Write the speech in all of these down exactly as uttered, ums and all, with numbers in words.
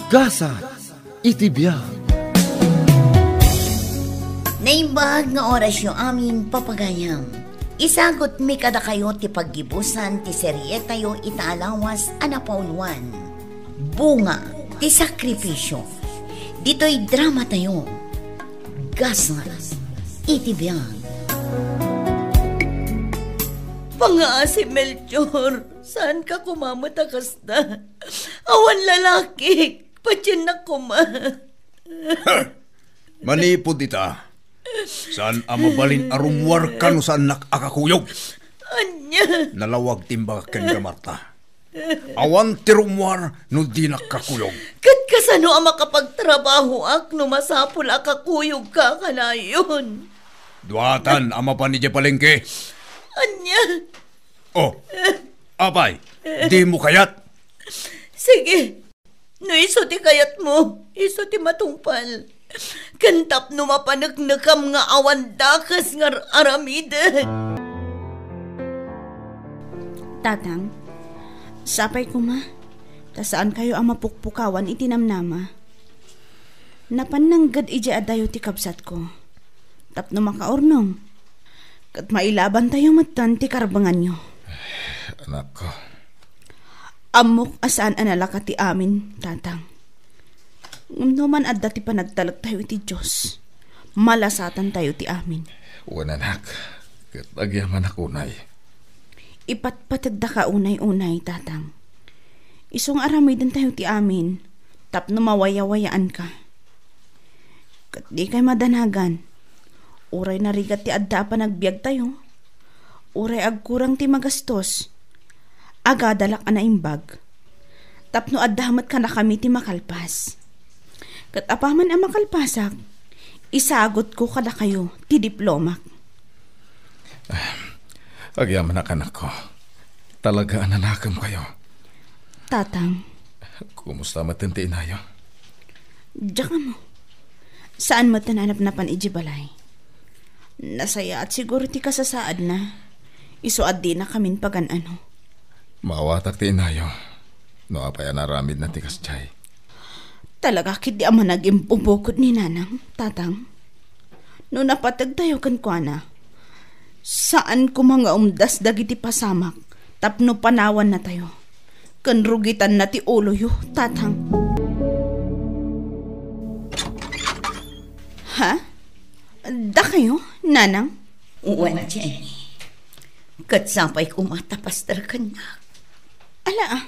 Gasat iti biag. Naimbag nga orasyo amin, papagayam. Isagutmi kadakayo ti paggibusan ti serietayo ita a lawas a napauluan, Bunga ti Sakripisyo. Ditoy dramatayo, Gasat iti biag. Pangaasi, Melchor, saan ka koma met a kasta? Awan lalaki, patiennak koma. Ha! Manipud ita, saan a mabalin a rummuarka no saannak a kakuyog. Ania? Nalawag ti imbagak kenka, Marta. Awan ti rummuar no dinak kakuyog. Ket kasano a makapagtrabahoak no masapul a kakuyogka kanayon? Duatan a mapan idiay palengke. Ania? Oh, apay, dimo kayat? Sige, no isu ti kayatmo, isu ti matungpal. Ken tapno mapaneknekam nga awan dakes nga ar-, aramidek. Tatang, sapay koma, ta saankayo a mapukpukawan iti namnama. Napan nangged idiay adayo ti kabsatko tapno makaurnong, ket mailabantayo metten ti karbenganyo. Anakko. Ammok a saan a nalaka ti amin, Tatang. Ngem no man adda ti panagtalektayo iti Dios, malasatantayo ti amin. Wen, anak, ket agyamanak unay. Ipatpategdaka unay-unay, Tatang. Isu nga aramidentayo ti amin tapno mawayawayaanka. Ket dikay madanagan. Uray narigat ti adda a panagbiagtayo, uray agkurang ti magastos, agadalak a naimbag. Tapno adda met kadakami ti makalpas. Ket apaman a makalpasak, isagutko kadakayo ti diplomak. Ah, agyamanak, anakko. Talaga a nanakemkayo. Tatang. Kumusta met ti inayo? Diak ammo. Saan met a napnapan idiay balay. Nasayaat siguro ti kasasaadna. Isu a dinakamin pagan-ano. Maawatak ti inayo no apay a naaramidna ti kasdiay. Talaga ketdi a managimpupukot ni Nanang, Tatang. No napategtayo kenkuana, saan koma nga umdas dagiti pasamak tapno panawannatayo ken rugitanna ti uloyo, Tatang. Ha? Dakayo, Nanang? Wen, Jenny. Ket sapay koma ta paster kaniak. Ala, ah.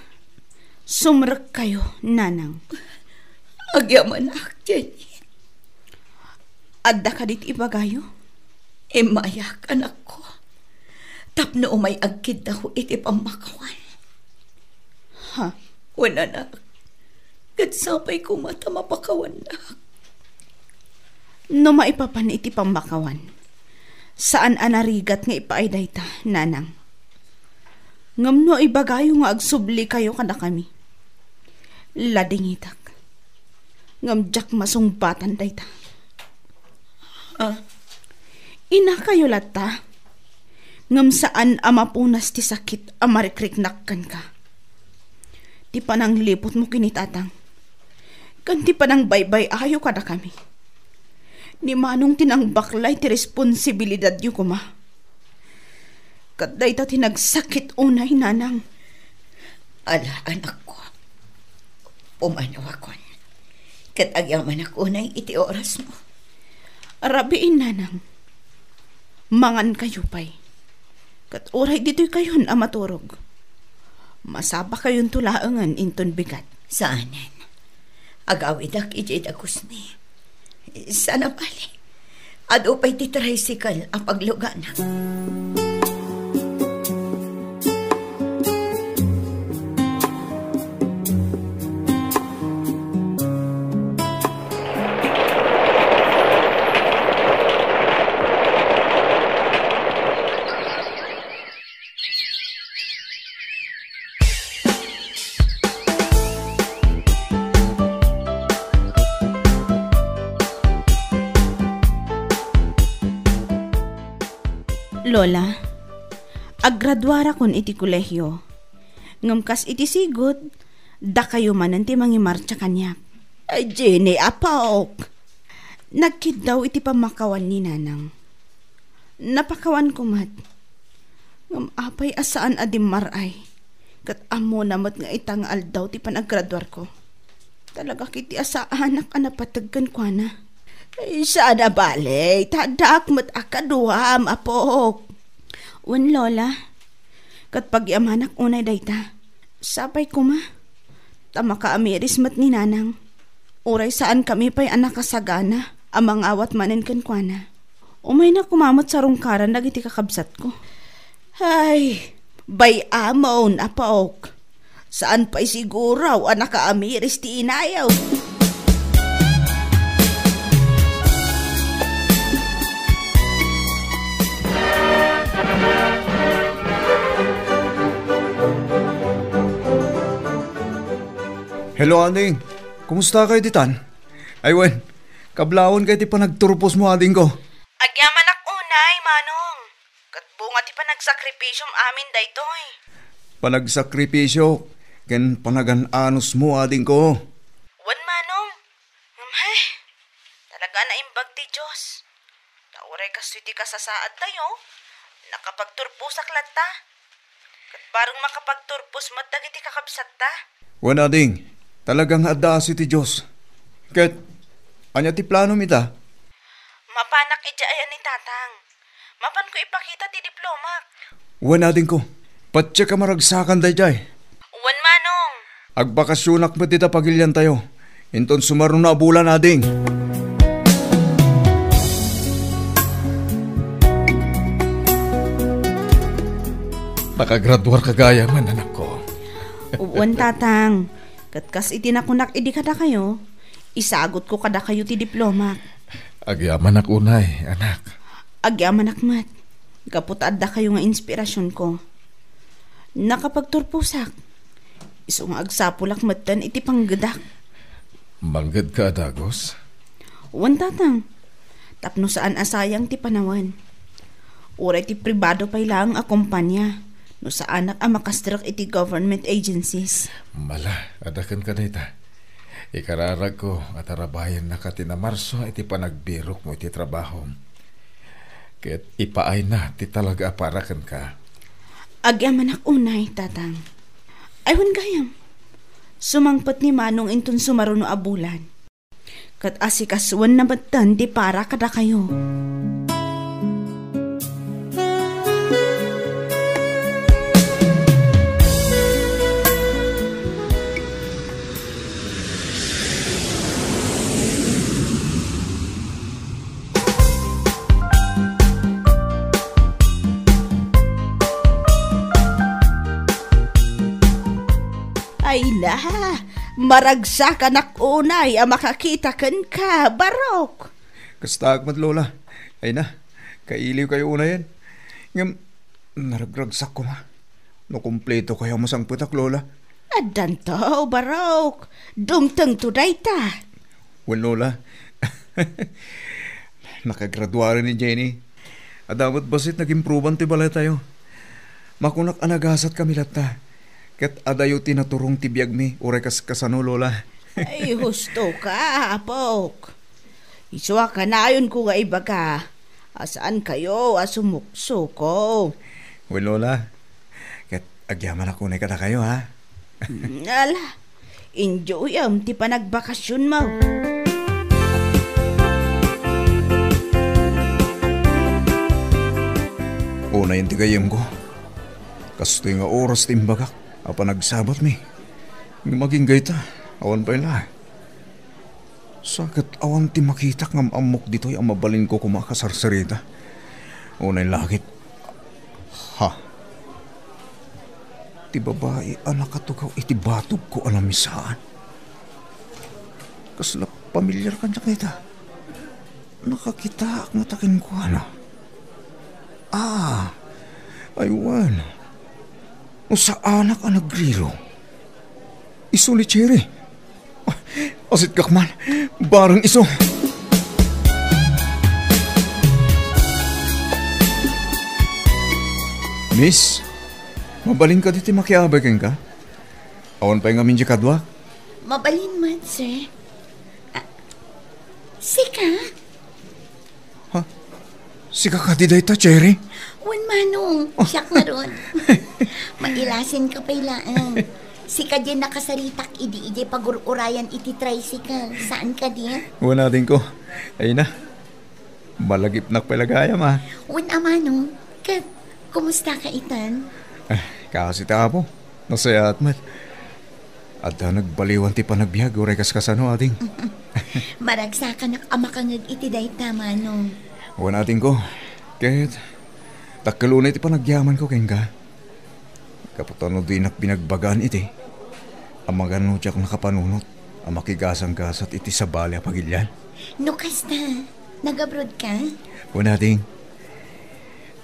Sumrekkayo, Nanang. Agyamanak, Jenny. Adda kadi ti ibagayo? Immayak, anakko. Tapno umay agkiddaw iti pammakawan. Ha? Wen, anak. Ket sapay koma ta mapakawannak. No maipapan iti pammakawan, saan a narigat nga ipaay dayta, Nanang. Ngem no ibagayo nga agsublikayo kadakami, ladingitak. Ngem diak masungbatan dayta. Ah. Inakayo latta, ngem saan a mapunas ti sakit a marikriknak kenka. Ti panangliputmo ken ni Tatang, ken ti panangbaybay-ayo kadakami. Ni Manong ti nangbaklay ti responsibilidadyo koma. Ket dayta ti nagsakit unay, Nanang. Ala, anakko. Pumanawakon. Ket agyamanak unay iti orasmo. Rabiin, Nanang. Mangankayo pay. Ket uray ditoykayon a maturog, masapakayonto laengen inton bigat. Saanen. Agawidak idiay dagusmi. Saan a bale, adu pay ti tricycle a pagluganak. Lola, aggraduarakon iti kolehio. Ngem kas iti sigud, dakayo manen ti mangimartsa kaniak. Ay, Jenny, apok. Nagkiddaw iti pammakawan ni Nanang. Napakawanko met. Ngem apay a saan a dimmar-ay? Ket ammona met nga ita nga aldaw ti panagraduarko. Talaga ketdi a saanak a napateg kenkuana. Ay, saan a bale, ta addaak met a kaduam, apok. Wen, Lola. Ket pagyamanak unay dayta. Sapay koma. Ta makaamiris met ni Nanang. Uray saankami pay a nakasagana a mangawat manen kenkuana. Umayna koma met sarungkaran dagiti kakabsatko. Ay, bay-amon, apok. Saan pay siguro a nakaamiris ti inayo? Hello, ading. Kumusta kayo ditan? Ay, wen, kablaon kayo ti panagturpos mo, ading ko. Agyamanak unay, Manong. Ket bunga ti panagsakripisyom amin daytoy. Panagsakripisyo ken panagan-anos mo, ading ko. Wen, Manong. Ngem, hay, talaga naimbag ti Dios. Ta uray kastoy ti kasasaadtayo, nakapagturposak latta. Ket bareng makapagturpos met dagiti kakabsatta. Wen, ading, talaga nga adda asi ti Dios. Ket, ania ti planom ita? Mapanak idiay a ni Tatang. Mapanko ipakita ti diplomak. Wen, adingko, patiek a maragsakan daydiay. Wen, Manong. Agbakasionak met dita pagiliantayo. Inton sumaruno a bulan, ading. Nakagraduarka gayam, anakko. Wen, Tatang. Ket kas iti nakunak idi kadakayo, isagutko kadakayo ti diplomak. Agyamanak unay, anak. Agyamanak met, gapu ta addakayo nga inspirasionko. Nakapagturposak. Isu nga agsapulak metten iti panggedak. Manggedka a dagus? Wen, Tatang. Tapno saan a sayang ti panawen. Uray ti pribado pay laeng a kompania, no saanak a makastrek iti government agencies. Mala, adda kenka dayta. Ikararagko a tarabahennaka ti namarso iti panagbirokmo iti trabahom. Ket ipaayna ti talaga a para kenka. Agyamanak unay, Tatang. Ay, wen gayam. Sumangpet ni Manong inton sumaruno a bulan. Ket asikasuenna metten ti para kadakayo. Ay na, maragsakanak unay a makakita kenka, Barok. Kastaak met, Lola. Ay na, kailiwkayo unayen. Ngem, naragragsak koma. No kumpleto kayo masangpetak, Lola. Addanto, Barok. Dumtengto dayta. Wen, Lola. Nakagraduaren ni Jenny. Adda met bassit nagimproban ti balaytayo. Makunak a nagasatkami latta. Ket adayo ti naturong ti biagmi, uray kas-, kasano, Lola? Ay, husto ka, apok. Isu a kanayonko nga ibaga a saankayo a sumuksuko. Wen, Lola. Ket agyamanak unay kadakayo, ha? Mm, ala, enjoyem ti panagbakasionmo. Unayen ti gayyemko. Kastoy nga oras ti imbagak a panagsabatmi. Ngem agingga ita, awan pay la. Sa ket awan ti makitak ngem ammok ditoy a mabalinko koma a kasarsarita. Unay la ket, ha? Ti babai a nakatugaw iti batogko a namisaan. Kasla pamilyar kaniak ita. Nakakitaak ngata kenkuana. Ah, ay wen. No saanak a nagriro. Isu ni Cherry. Ah, asitkak man. Bareng isu. Miss, mabalin kadi ti makiabay kenka? Awan pay ngamin diay kaduak? Mabalin met, sir. Sika? Ha? Sika kadi dayta, Cherry? Wen, Manong. Oh. Siak ngarud. Mailasin ka pay laeng. Sika diay nakasaritak idi idiay pagur-urayan iti tricycle. Saan kadi? Wen, adingko. Ay na. Malagipnak pay la gayam, a. Wen a, Manong. Ket, kumusta ka itan? Eh, kaasi ti Apo. Nasayaat met. Adda nagbaliwan ti panagbiag, uray kaskasano, ading. Maragsakanak a makangeg iti dayta, Manong. Wen, adingko. Ket, dakkel unay ti panagyamanko kenka. Gapu ta no dinak binagbagaan iti, a magano diak nakapanunot a makigasanggasat iti sabali a pagilian. No kasta, nagabroad ka? Wen, ading.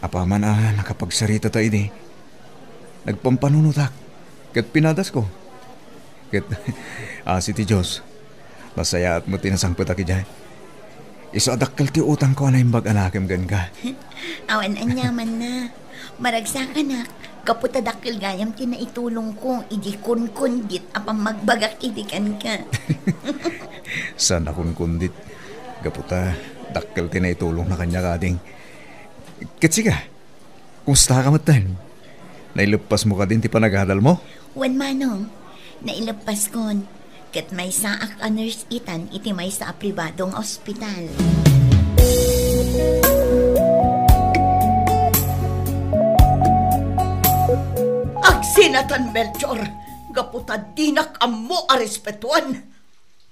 Apaman a nakapagsarita ta idi, nagpampanunotak ket pinadasko. Ket, asi ti Dios, nasayaat met ti nasangpetak idiay. Isu a dakkel ti utangko a naimbag a nakem kenka. Awan aniamanna. Maragsakanak, gapu ta dakkel gayam ti naitulongko idi kunkundit a pammagbagak idi kenka. Saan a kunkundit, gapu ta dakkel ti naitulongna kaniak, ading. Ket sika, kumusta ka metten? Naileppasmo kadin ti panagadalmo? Wen, Manong, naileppaskon. Ket maysaak a nurse itan iti maysa a pribado nga ospital. Agsinatan, Melchor, gapu ta dinak ammo a respetuan.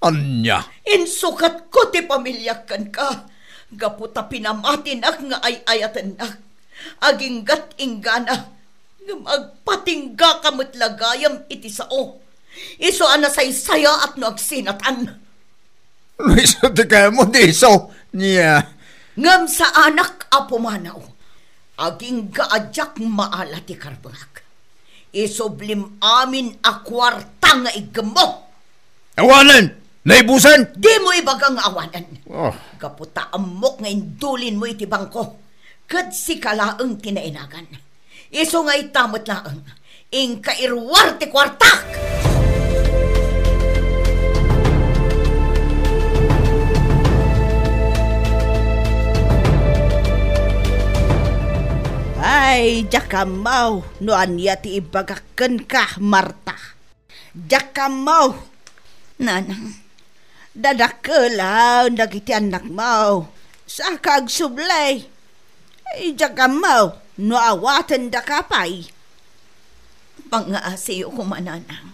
Ania? Insukatko ti pamiliak kenka, gapu ta pinamatinak nga ay-ayatennak. Aginggat inggana, ngem agpatinggaka met la gayam iti sao. Isu a nasaysayaat no agsinatan. No isu ti kayatmo, di isu. Nia? Ngem saanak a pumanaw. Agingga a diak maala ti karburak. Isublim amin a kuarta nga iggemmo. Awanen! Naibusen! Dimo ibaga nga awanen. Oh. Gapu ta ammok nga indulinmo iti bangko. Ket sika laeng ti nainagan. Isu nga ita met laeng, inka iruar ti kuartak! Ay, diak ammo no ania ti ibagak kenka, Marta. Diak ammo. Nanang. Dadakkelen dagiti annakmo. Saka agsubli. Ay, diak ammo no awatendaka pay. Pangngaasiyo koma, Nanang.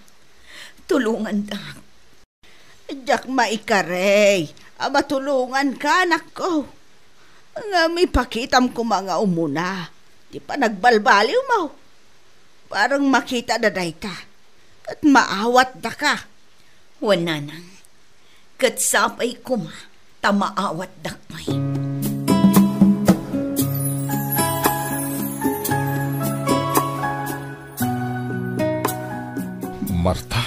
Tulongandak. Diak maikari a matulonganka, anakko. Ngem ipakitam koma nga umuna ti panagbalbaliwmo. Bareng makitada dayta, ket maawatdaka. Wen, Nanang, ket sapay koma ta maawatdak pay. Marta.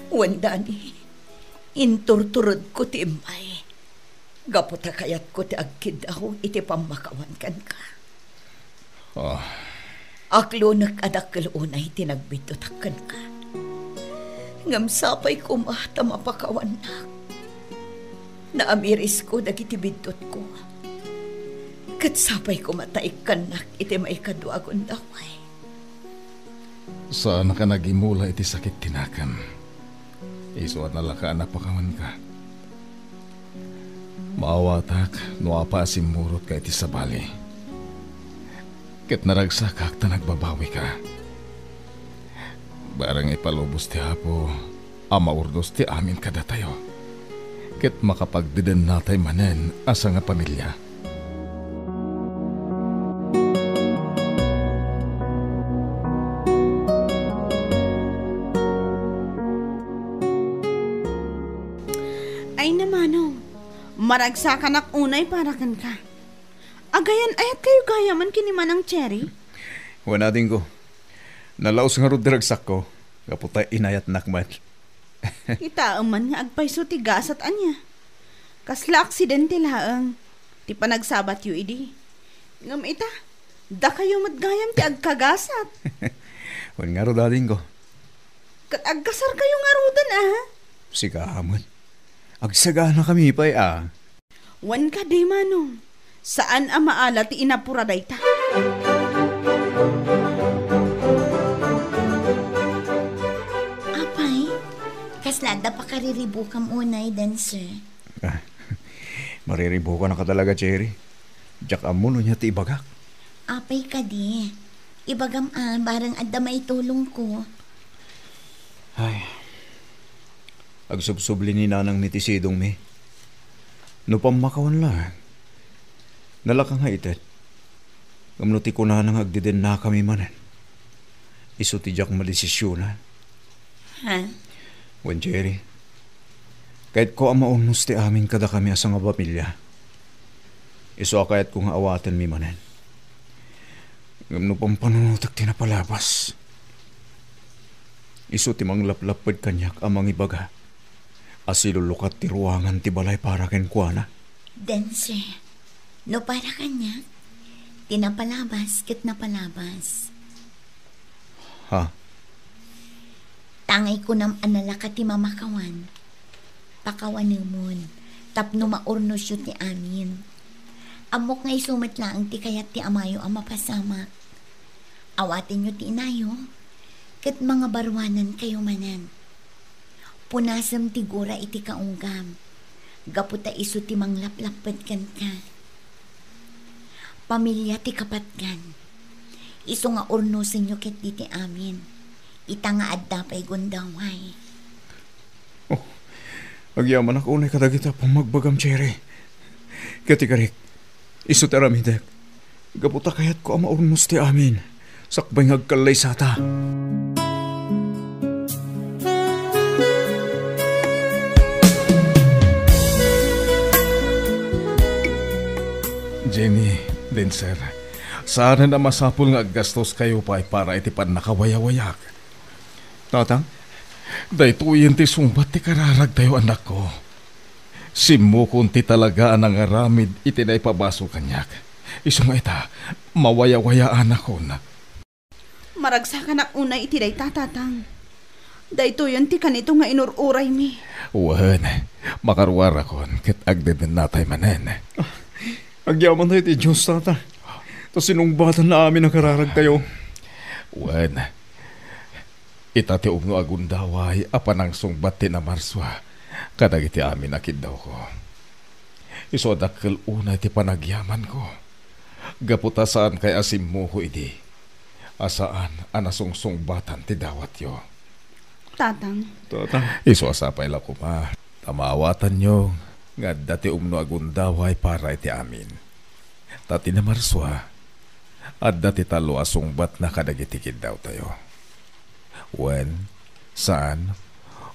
Wen, Dani, inturturedko ti immay. Gapu ta kayatko ti agkiddaw iti pammakawan kenka. Ah. Aklonek a dakkel unay ti nagbiddutak kenka. Ngem sapay koma ta mapakawannak. Naamirisko dagiti biddutko. Ket sapay koma ta ikkannak iti maikadua a gundaway. Saanak a nagimula iti sakit ti nakem. Isu a nalaka a napakawanka. Maawatak no apay a simmurotka iti sabali. Ket naragsakak ta nagbabawika. Bareng ipalubos ti Apo a maurnos ti amin kadatayo, ket makapagdedennatay manen a sangapamilia. Ay, namano, maragsakanak unay para kenka. Agayan-ayatkayo gayamen ken ni Manang Cherry? Wen, adingko. Nalaus ngarud ti ragsakko, gapu ta inayatnak met. Kitaem man nga agpayso ti gasat ania. Kasla aksidente laeng ti panagsabatyo idi. Ngem ita, dakayo met gayam ti agkagasat. Wen ngarud, adingko. Ket agkasarkayo ngaruden, a? Sika met. Agsaganakami pay a. Wen kadi, Manong. Saan a maala ti inapura dayta. Apay, kasla adda pakariribukam unay, Dancer? Ah, mariribukanaka talaga, Cherry. Diak ammo no ania ti ibagak. Apay kadi, ibagam a bareng adda maitulongko. Ay, agsubsubli ni nanangmi ti sidongmi. No pammakawan laeng, nalaka nga ited. Ngem no ti kunana nga agdedennakami manen, isu ti diak madesisionan. Ha? Wen, Cherry, kayatko a maurnos ti amin kadakami a sangapamilia. Isu a kayatko nga awatenmi manen. Ngem no pampanunotek ti napalabas, isu ti manglaplapped kaniak a mangibaga a silulukat ti ruangan ti balay para kenkuana. Dancer, no para kaniak, ti napalabas ket napalabas. Ha? Tangay kunam a nalaka ti mamakawan. Pakawanemon, tapno maurnosyo ti amin. Ammok nga isu met laeng ti kayat ti amayo a mapasamak. Awatenyo ti inayo, ket mangabaruanankayo manen. Punasem ti gura iti kaunggam, gapu ta isu ti manglaplapped kenka. Pamilia ti kapatgan. Isu nga urnosenyo ketdi ti amin, ita nga adda pay gundaway. Oh, agyamanak unay kadagiti a pammagbagam, Cherry. Ket ikarik, isu ti aramidek. Gapu ta kayatko a maurnos ti amin, sakbay nga agkallaysata. Jenny, Dancer, saanen a masapul nga aggastoskayo pay para iti pannakawayawayak. Tatang? Daytoyen ti sungbat ti kararagtayo, anakko. Simmukon ti talaga a nangaramid iti naipabasol kaniak. Isu nga ita, mawayawayaanakon. Maragsakanak unay iti dayta, Tatang. Daytoyen ti kanito nga inur-uraymi. Wen, makaruarakon ket agdedennatay manen. Ah, agyamantay iti Dios, Tata. Ta sinungbatanna amin a kararagtayo. Wen, ita ti umno a gundaway a panangsungbat ti namarsua kadagiti amin a kiddawko. Isu a dakkel unay ti panagyamanko, gapu ta saankay a simmuko idi a saan a nasungsungbatan ti dawatyo. Tatang. Tatang. Isu a sapay la koma ta maawatanyo nga adda ti umno a gundaway para iti amin. Ta ti namarsua, adda ti tallo a sungbatna kadagiti kiddawtayo. Wen, saan,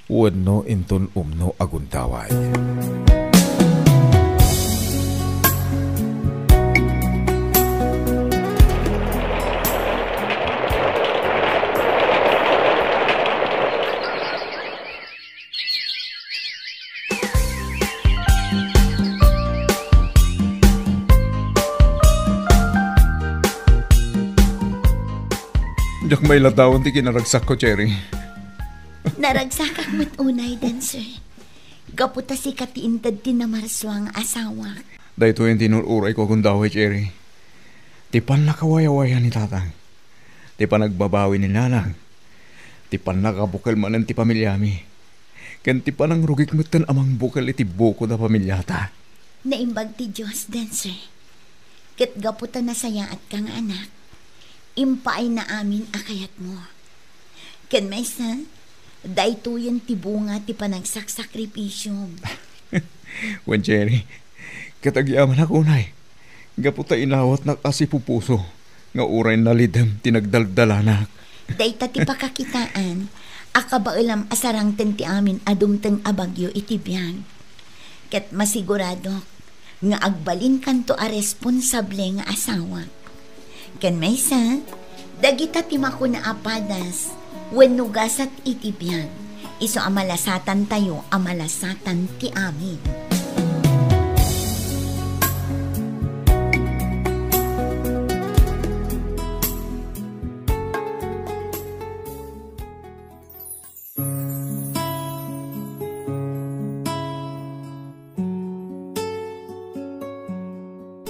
wenno inton umno a gundaway. Diak mailadawan ti kinaragsakko, Cherry. Naragsakak met unay, Dancer. Gapu ta sika ti inted ti namarsua nga asawak. Daytoyen ti inur-urayko a gundaway, Cherry. Ti pannakawayawayan ni Tatang. Ti panagbabawi ni Nanang. Ti pannakabukel manen ti pamiliami. Ken ti panangrugik metten a mangbukel iti bukod a pamiliata. Naimbag ti Dios, Dancer. Ket gapu ta nasayaatka nga anak, impaayna amin a kayatmo. Ken maysa, daytoyen ti bunga ti panagsaksakripisyom. Wen, Cherry, ket agyamanak unay, gapu ta inawatnak a sipupuso nga uray nalidem ti nagdaldalanak. Dayta ti pakakitaan a kabaelam a sarangten ti amin a dumteng a bagyo iti biag. Ket masiguradok nga agbalinkanto a responsable nga asawa. Ken maysa, dagita ti makuna a padas wenno gasat iti biag, isu a malasatantayo a malasatan ti amin.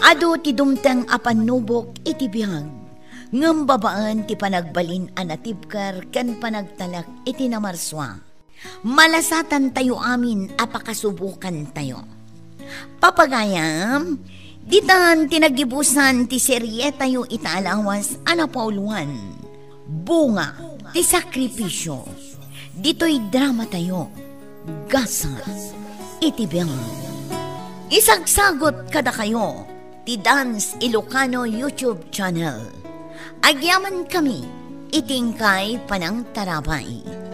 Adu ti dumteng a pannubok iti biag, ngem babaen ti panagbalin a natibker ken panagtalek iti namarsua, malasatantayo amin a pakasubokantayo. Papagayam, ditan ti nagibusan ti serietayo ita a lawas a napauluan, Bunga ti Sakripisio. Ditoy dramatayo, Gasat iti Biag. Isagsagot kadakayo ti Dance Ilocano YouTube channel. Agyaman kami iti inkay panangtarabay.